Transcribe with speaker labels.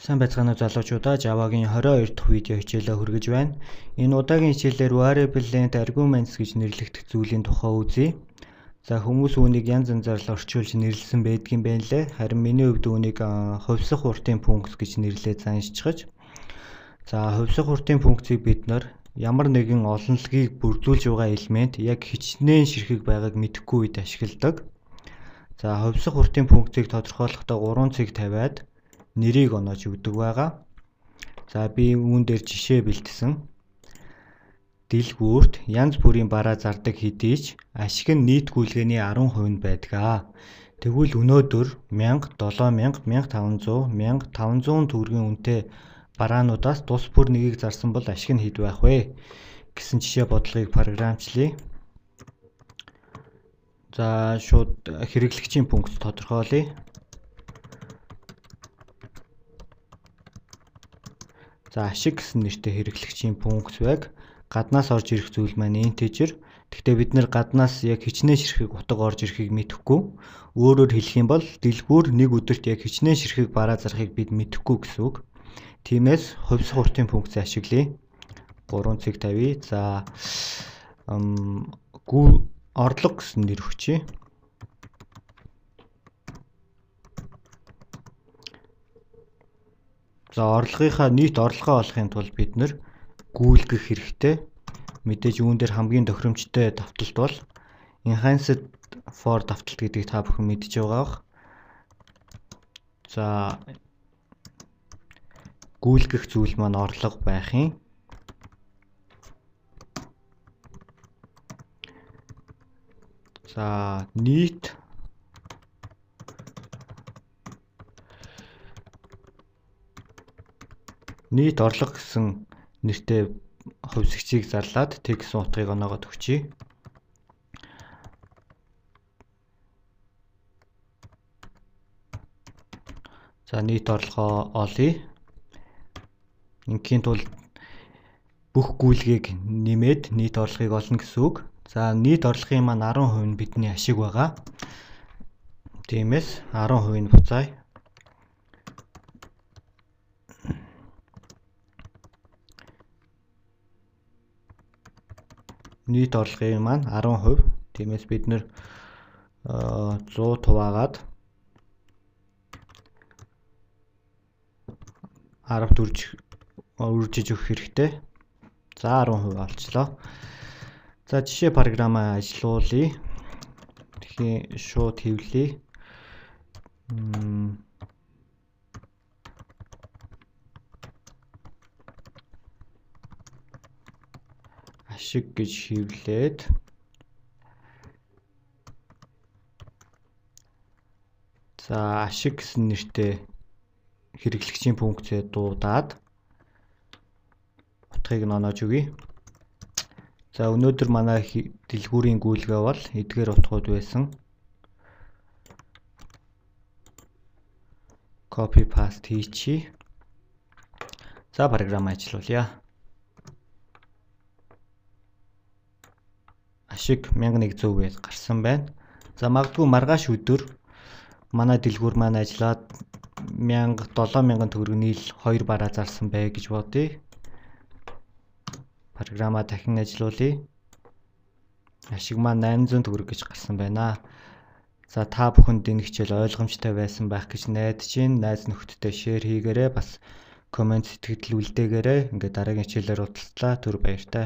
Speaker 1: Сайн байцгаана уу залуучуудаа, Java-гийн 22 дахь видео хичээлээ хүргэж байна. Энэ удаагийн хичээлээр variable length arguments гэж нэрлэгдэх зүйлийн тухай үзье. За, хүмүүс үүнийг янз янзаар л орчуулж нэрлэсэн байдгийн байна лээ. Харин миний хувьд үүнийг хувьсах уртын функц гэж нэрлээ заншчихаж. За, хувьсах уртын функцийг бид нар ямар нэгэн олонлогийг бүрдүүлж байгаа элемент яг хичнээн ширхэг байгааг мэдэхгүй үед ашигладаг. За, хувьсах уртын функцийг тодорхойлохдоо 3 цэг тавиад нэрийг оноож өгдөг байгаа. За, би үүн дээр жишээ бэлтсэн. Дэлгүүрт янз бүрийн бараа зардаг хэдий ч ашиг нь нийт гүйлгээний 10% нь байдаг. Тэгвэл өнөөдөр 1000, 7000, 1500, 1500 төгрөгийн үнэтэй бараануудаас тус бүр нэгийг зарсан бол ашиг нь хэд байх вэ гэсэн жишээ бодлогыг програмчлая. За, шууд хэрэглэгчийн функц тодорхойлъё. За, ашиг гэсэн нэртэй хэрэглэгчийн функц байг. Гаднаас орж ирэх зүйл маань integer. Гэхдээ бид нэр гаднаас яг хичнээн ширхэг утга орж ирэхийг мэдэхгүй. Өөрөөр хэлэх юм бол дэлгүүр нэг өдөрт яг хичнээн ширхэг бараа зарахыг бид мэдэхгүй гэсэн үг. Тиймээс хувьсах уртын функцийг ашиглая. 3 цэг тавья. За, орлого гэсэн нэр өгчье. За, орлогынхаа нийт орлогоо олохын тулд бид нэр гүйлгэх хэрэгтэй. Мэдээж үүн дээр хамгийн тохиромжтой давталт бол enhanced for давталт гэдгийг та бүхэн мэдж байгаа бах. За, гүйлгэх зүйл маань орлого байх юм. За, нийт орлого гэсэн нэртэй хувьсгчийг зарлаад тэг гэсэн утгыг оноогоод өгчье. За, нийт орлогоо олъё. Ингийн тулд бүх гүйлгээг нэмээд нийт орлогыг олно гэсэн үг. За, нийт орлогын маань 10% нь бидний ашиг байгаа. Тиймээс 10% нь буцаая. Нийт орлогын маань 10%. Тиймээс бид нэр 100 хуваагаад 10-т үржиж өгөх хэрэгтэй. За, 10% олчлоо. За, жишээ програмаа ажилуулъя. Тэгэхээр шууд хэвлэе. Ашиг гэж хэвлээд за, ашиг гэсэн нэртэй хэрэглэгчийн функцээ дуудаад утгыг нь оноож өгье. За, өнөөдөр манай дэлгүүрийн гүйлгээ бол эдгээр утгууд байсан. Copy paste хийчихье. За, програм ажиллуулъя. Ашиг 1100 гэж гарсан байна. За, магадгүй маргааш өдөр манай дэлгүүр маань ажиллаад 1000 7000 төгрөг нийл 2 бараа зарсан бай гэж бодъё. Програмаа дахин ажиллуулъя. Ашиг маань 800 төгрөг гэж гарсан байна. За, та бүхэнд энэ хичээл ойлгомжтой байсан байх гэж найдаж байна. Найз нөхдөдөө шеэр хийгээрэй. Бас коммент сэтгэгдэл үлдээгээрэй. Ингээд дараагийн хичээлээр уулзлаа. Түр баяртай.